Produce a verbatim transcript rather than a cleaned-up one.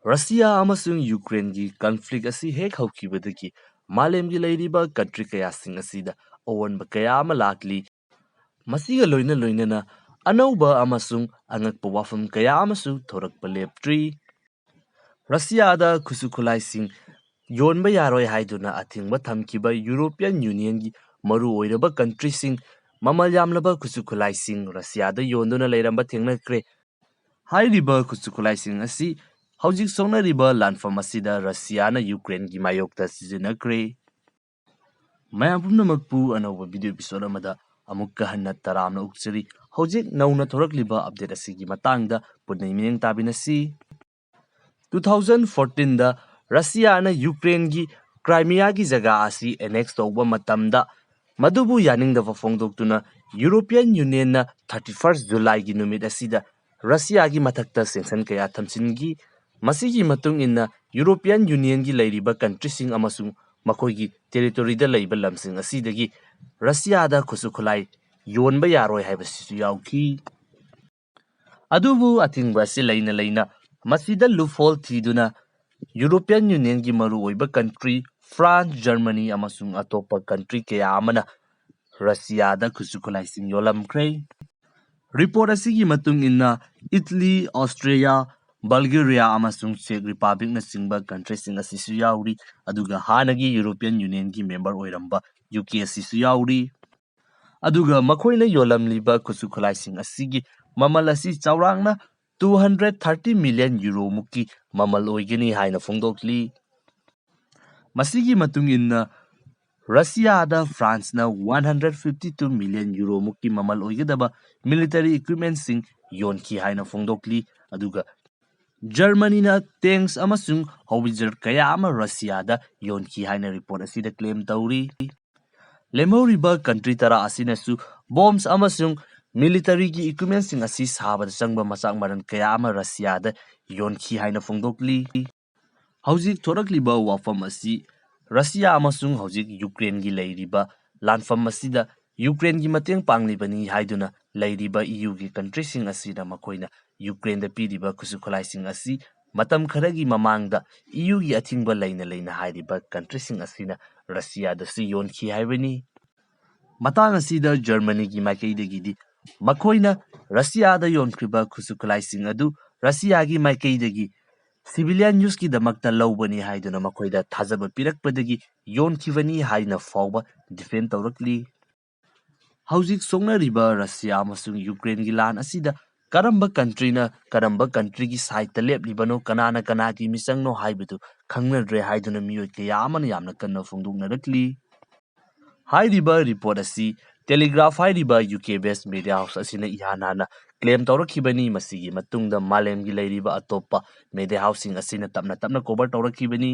Russia ꯑꯃꯁꯨꯡ ꯌꯨꯀ꯭ꯔꯦꯟꯒꯤ conflict ꯑꯁꯤ ꯍꯦꯛ ꯍꯧꯈꯤꯕꯗꯒꯤ ꯃꯥꯂꯦꯝꯒꯤ ꯂꯩꯔꯤꯕ ꯀꯟꯇ꯭ꯔꯤ ꯀꯌꯥꯁꯤꯡ ꯑꯁꯤꯗ ꯑꯑꯣꯟꯕ ꯀꯌꯥ ꯑꯃ ꯂꯥꯛꯂꯤ꯫ ꯃꯁꯤꯒ ꯂꯣꯏꯅ ꯂꯣꯏꯅꯅ ꯑꯅꯧꯕ ꯑꯃꯁꯨꯡ ꯑꯉꯛꯄ ꯋꯥꯐꯝ ꯀꯌꯥ ꯑꯃꯁꯨ ꯊꯣꯔꯛꯄ ꯂꯦꯞꯇ꯭ꯔꯤ꯫ ꯔꯁꯤꯌꯥꯗ ꯈꯨꯠꯁꯨ ꯈꯨꯠꯂꯥꯏꯁꯤꯡ ꯌꯣꯟꯕ ꯌꯥꯔꯣꯏ ꯍꯥꯏꯗꯨꯅ ꯑꯊꯤꯡꯕ ꯊꯝꯈꯤꯕ ꯌꯨꯔꯣꯄꯤꯌꯟ ꯌꯨꯅꯤꯌꯟꯒꯤ ꯃꯔꯨ ꯑꯣꯏꯔꯕ ꯀꯟꯇ꯭ꯔꯤꯁꯤꯡ ꯃꯃꯜ ꯌꯥꯝꯂꯕ ꯈꯨꯠꯁꯨ ꯈꯨꯠꯂꯥꯏꯁꯤꯡ ꯔꯁꯤꯌꯥꯗ ꯌꯣꯟꯗꯨꯅ ꯂꯩꯔꯝꯕ ꯊꯦꯡꯅꯈ꯭ꯔꯦ꯫ ꯍꯥꯏꯔꯤꯕ ꯈꯨꯠꯁꯨ ꯈꯨꯠꯂꯥꯏꯁꯤꯡ ꯑꯁꯤ ꯍꯧꯖꯤꯛ ꯁꯣꯛꯅꯔꯤꯕ ꯂꯥꯟꯐꯝ ꯑꯁꯤꯗ ꯔꯁꯤꯌꯥꯅ ꯌꯨꯀ꯭ꯔꯦꯟꯒꯤ ꯃꯥꯌꯣꯛꯇ ꯁꯤꯖꯤꯟꯅꯈ꯭ꯔꯦ꯫ ꯃꯌꯥꯝ ꯄꯨꯝꯅꯃꯛꯄꯨ ꯑꯅꯧꯕ ꯚꯤꯗꯤꯑꯣ ꯑꯦꯄꯤꯁꯣꯗ ꯑꯃꯗ ꯑꯃꯨꯛꯀ ꯍꯟꯅ ꯇꯔꯥꯝꯅ ꯑꯣꯛꯆꯔꯤ꯫ ꯍꯧꯖꯤꯛ ꯅꯧꯅ ꯊꯣꯔꯛꯂꯤꯕ ꯑꯞꯗꯦꯠ ꯑꯁꯤꯒꯤ ꯃꯇꯥꯡꯗ ꯄꯨꯟꯅ ꯃꯤꯠꯌꯦꯡ ꯇꯥꯕꯤꯅꯁꯤ꯫ ꯇꯨ ꯊꯥꯎꯖꯟ ꯐꯣꯔꯇꯤꯟꯗ ꯔꯁꯤꯌꯥꯅ ꯌꯨꯀ꯭ꯔꯦꯟꯒꯤ ꯀ꯭ꯔꯥꯏꯃꯤꯌꯥꯒꯤ ꯖꯒꯥ ꯑꯁꯤ ꯑꯦꯅꯦꯛꯁ ꯇꯧꯕ ꯃꯇꯝꯗ ꯃꯗꯨꯕꯨ ꯌꯥꯅꯤꯡꯗꯕ ꯐꯣꯡꯗꯣꯛꯇꯨꯅ ꯌꯨꯔꯣꯄꯤꯌꯟ ꯌꯨꯅꯤꯌꯟꯅ ꯊꯥꯔꯇꯤ ꯐꯥꯔꯁ ꯖꯨꯂꯥꯏꯒꯤ ꯅꯨꯃꯤꯠ ꯑꯁꯤꯗ ꯔꯁꯤꯌꯥꯒꯤ ꯃꯊꯛꯇ ꯁꯦꯡꯁꯟ ꯀꯌꯥ ꯊꯝꯖꯤꯟꯈꯤ꯫ ꯃꯁꯤꯒꯤ ꯃꯇꯨꯡ ꯏꯟꯅ ꯌꯨꯔꯣꯄꯤꯌꯟ ꯌꯨꯅꯤꯌꯟꯒꯤ ꯂꯩꯔꯤꯕ ꯀꯟꯇ꯭ꯔꯤꯁꯤꯡ ꯑꯃꯁꯨꯡ ꯃꯈꯣꯏꯒꯤ ꯇꯦꯔꯤꯇꯣꯔꯤꯗ ꯂꯩꯕ ꯂꯝꯁꯤꯡ ꯑꯁꯤꯗꯒꯤ ꯔꯁꯤꯌꯥꯗ ꯈꯨꯠꯁꯨ ꯈꯨꯠꯂꯥꯏ ꯌꯣꯟꯕ ꯌꯥꯔꯣꯏ ꯍꯥꯏꯕꯁꯤꯁꯨ ꯌꯥꯎꯈꯤ꯫ ꯑꯗꯨꯕꯨ ꯑꯊꯤꯡꯕ ꯑꯁꯤ ꯂꯩꯅ ꯂꯩꯅ ꯃꯁꯤꯗ ꯂꯨꯞꯍꯣꯜ ꯊꯤꯗꯨꯅ ꯌꯨꯔꯣꯄꯤꯌꯟ ꯌꯨꯅꯤꯌꯟꯒꯤ ꯃꯔꯨꯑꯣꯏꯕ ꯀꯟꯇ꯭ꯔꯤ ꯐ꯭ꯔꯥꯟꯁ, ꯖꯔꯃꯅꯤ ꯑꯃꯁꯨꯡ ꯑꯇꯣꯞꯄ ꯀꯟꯇ꯭ꯔꯤ ꯀꯌꯥ ꯑꯃꯅ ꯔꯁꯤꯌꯥꯗ ꯈꯨꯠꯁꯨ ꯈꯨꯠꯂꯥꯏꯁꯤꯡ ꯌꯣꯜꯂꯝꯈ꯭ꯔꯦ꯫ ꯔꯤꯄꯣꯔꯠ ꯑꯁꯤꯒꯤ ꯃꯇꯨꯡ ꯏꯟꯅ ꯏꯇꯂꯤ, ꯑꯣꯁꯇ꯭ꯔꯤꯌꯥ, ꯕꯜꯒꯦꯔꯤꯌꯥ ꯑꯃꯁꯨꯡ ꯆꯦꯛ ꯔꯤꯄꯥꯕ꯭ꯂꯤꯛꯅꯆꯤꯡꯕ ꯀꯟꯇ꯭ꯔꯤꯁꯤꯡ ꯑꯁꯤꯁꯨ ꯌꯥꯎꯔꯤ꯫ ꯑꯗꯨꯒ ꯍꯥꯟꯅꯒꯤ ꯌꯨꯔꯣꯄꯤꯌꯟ ꯌꯨꯅꯤꯌꯟꯒꯤ ꯃꯦꯝꯕꯔ ꯑꯣꯏꯔꯝꯕ ꯌꯨ ꯀꯦ ꯑꯁꯤꯁꯨ ꯌꯥꯎꯔꯤ꯫ ꯑꯗꯨꯒ ꯃꯈꯣꯏꯅ ꯌꯣꯜꯂꯝꯂꯤꯕ ꯈꯨꯠꯁꯨ ꯈꯨꯠꯂꯥꯏꯁꯤꯡ ꯑꯁꯤꯒꯤ ꯃꯃꯜ ꯑꯁꯤ ꯆꯥꯎꯔꯥꯛꯅ two hundred thirty million euro ꯃꯨꯛꯀꯤ ꯃꯃꯜ ꯑꯣꯏꯒꯅꯤ ꯍꯥꯏꯅ ꯐꯣꯡꯗꯣꯛꯂꯤ꯫ ꯃꯁꯤꯒꯤ ꯃꯇꯨꯡ ꯏꯟꯅ ꯔꯁꯤꯌꯥꯗ ꯐ꯭ꯔꯥꯟꯁꯅ one hundred fifty two million euro ꯃꯨꯛꯀꯤ ꯃꯃꯜ ꯑꯣꯏꯒꯗꯕ ꯃꯤꯂꯤꯇꯔꯤ ꯏꯀ꯭ꯋꯤꯞꯃꯦꯟꯁꯤꯡ ꯌꯣꯟꯈꯤ ꯍꯥꯏꯅ ꯐꯣꯡꯗꯣꯛꯂꯤ꯫ ꯑꯗꯨꯒ ꯖꯔꯃꯅꯤꯅ ꯇꯦꯡꯁ ꯑꯃꯁꯨꯡ ꯍꯣꯋꯤꯖꯔ ꯀꯌꯥ ꯑꯃ ꯔꯁꯤꯌꯥꯗ ꯌꯣꯟꯈꯤ ꯍꯥꯏꯅ ꯔꯤꯄꯣꯔꯠ ꯑꯁꯤꯗ ꯀ꯭ꯂꯦꯝ ꯇꯧꯔꯤ꯫ ꯂꯦꯝꯍꯧꯔꯤꯕ ꯀꯟꯇ꯭ꯔꯤ ꯇꯔꯥ ꯑꯁꯤꯅꯁꯨ ꯕꯣꯝꯁ ꯑꯃꯁꯨꯡ ꯃꯤꯂꯤꯇꯔꯤꯒꯤ ꯏꯀ꯭ꯋꯤꯞꯃꯦꯟꯁꯤꯡ ꯑꯁꯤ ꯁꯥꯕꯗ ꯆꯪꯕ ꯃꯆꯥꯛ ꯃꯔꯜ ꯀꯌꯥ ꯑꯃ ꯔꯁꯤꯌꯥꯗ ꯌꯣꯟꯈꯤ ꯍꯥꯏꯅ ꯐꯣꯡꯗꯣꯛꯂꯤ꯫ ꯍꯧꯖꯤꯛ ꯊꯣꯔꯛꯂꯤꯕ ꯋꯥꯐꯝ ꯑꯁꯤ ꯔꯁꯤꯌꯥ ꯑꯃꯁꯨꯡ ꯍꯧꯖꯤꯛ ꯌꯨꯀ꯭ꯔꯦꯟꯒꯤ ꯂꯩꯔꯤꯕ ꯂꯥꯟꯐꯝ ꯑꯁꯤꯗ ꯌꯨꯀ꯭ꯔꯦꯟꯒꯤ ꯃꯇꯦꯡ ꯄꯥꯡꯂꯤꯕꯅꯤ ꯍꯥꯏꯗꯨꯅ ꯂꯩꯔꯤꯕ ꯏ ꯌꯨꯒꯤ ꯀꯟꯇ꯭ꯔꯤꯁꯤꯡ ꯑꯁꯤꯅ ꯃꯈꯣꯏꯅ ꯌꯨꯀ꯭ꯔꯦꯟꯗ ꯄꯤꯔꯤꯕ ꯈꯨꯠꯁꯨ ꯈꯨꯠꯂꯥꯏꯁꯤꯡ ꯑꯁꯤ ꯃꯇꯝ ꯈꯔꯒꯤ ꯃꯃꯥꯡꯗ ꯏ ꯌꯨꯒꯤ ꯑꯊꯤꯡꯕ ꯂꯩꯅ ꯂꯩꯅ ꯍꯥꯏꯔꯤꯕ ꯀꯟꯇ꯭ꯔꯤꯁꯤꯡ ꯑꯁꯤꯅ ꯔꯁꯤꯌꯥꯗꯁꯨ ꯌꯣꯟꯈꯤ ꯍꯥꯏꯕꯅꯤ꯫ ꯃꯇꯥꯡ ꯑꯁꯤꯗ ꯖꯔꯃꯅꯤꯒꯤ ꯃꯥꯏꯀꯩꯗꯒꯤꯗꯤ ꯃꯈꯣꯏꯅ ꯔꯁꯤꯌꯥꯗ ꯌꯣꯟꯈ꯭ꯔꯤꯕ ꯈꯨꯠꯁꯨ ꯈꯨꯠꯂꯥꯏꯁꯤꯡ ꯑꯗꯨ ꯔꯁꯤꯌꯥꯒꯤ ꯃꯥꯏꯀꯩꯗꯒꯤ ꯁꯤꯚꯤꯂꯤꯌꯟ ꯌꯨꯁꯀꯤꯗꯃꯛꯇ ꯂꯧꯕꯅꯤ ꯍꯥꯏꯗꯨꯅ ꯃꯈꯣꯏꯗ ꯊꯥꯖꯕ ꯄꯤꯔꯛꯄꯗꯒꯤ ꯌꯣꯟꯈꯤꯕꯅꯤ ꯍꯥꯏꯅ ꯐꯥꯎꯕ ꯗꯤꯐꯦꯟ ꯇꯧꯔꯛꯂꯤ꯫ ꯍꯧꯖꯤꯛ ꯁꯣꯛꯅꯔꯤꯕ ꯔꯁꯤꯌꯥ ꯑꯃꯁꯨꯡ ꯌꯨꯀ꯭ꯔꯦꯟꯒꯤ ꯂꯥꯟ ꯑꯁꯤꯗ ꯀꯔꯝꯕ ꯀꯟꯇ꯭ꯔꯤꯅ ꯀꯔꯝꯕ ꯀꯟꯇ꯭ꯔꯤꯒꯤ ꯁꯥꯏꯠꯇ ꯂꯦꯞꯂꯤꯕꯅꯣ, ꯀꯅꯥꯅ ꯀꯅꯥꯒꯤ ꯃꯤꯆꯪꯅꯣ ꯍꯥꯏꯕꯗꯨ ꯈꯪꯅꯗ꯭ꯔꯦ ꯍꯥꯏꯗꯨꯅ ꯃꯤꯑꯣꯏ ꯀꯌꯥ ꯑꯃꯅ ꯌꯥꯝꯅ ꯀꯟꯅ ꯐꯣꯡꯗꯣꯛꯅꯔꯛꯂꯤ꯫ ꯍꯥꯏꯔꯤꯕ ꯔꯤꯄꯣꯔꯠ ꯑꯁꯤ ꯇꯦꯂꯤꯒ꯭ꯔꯥꯐ ꯍꯥꯏꯔꯤꯕ ꯌꯨ ꯀꯦ ꯕꯦꯁ ꯃꯦꯗꯤꯌꯥ ꯍꯥꯎꯁ ꯑꯁꯤꯅ ꯏꯍꯥꯟ ꯍꯥꯟꯅ ꯀ꯭ꯂꯦꯝ ꯇꯧꯔꯛꯈꯤꯕꯅꯤ꯫ ꯃꯁꯤꯒꯤ ꯃꯇꯨꯡꯗ ꯃꯥꯂꯦꯝꯒꯤ ꯂꯩꯔꯤꯕ ꯑꯇꯣꯞꯄ ꯃꯦꯗꯤꯌꯥ ꯍꯥꯎꯁꯁꯤꯡ ꯑꯁꯤꯅ ꯇꯞꯅ ꯇꯞꯅ ꯀꯣꯚꯔ ꯇꯧꯔꯛꯈꯤꯕꯅꯤ꯫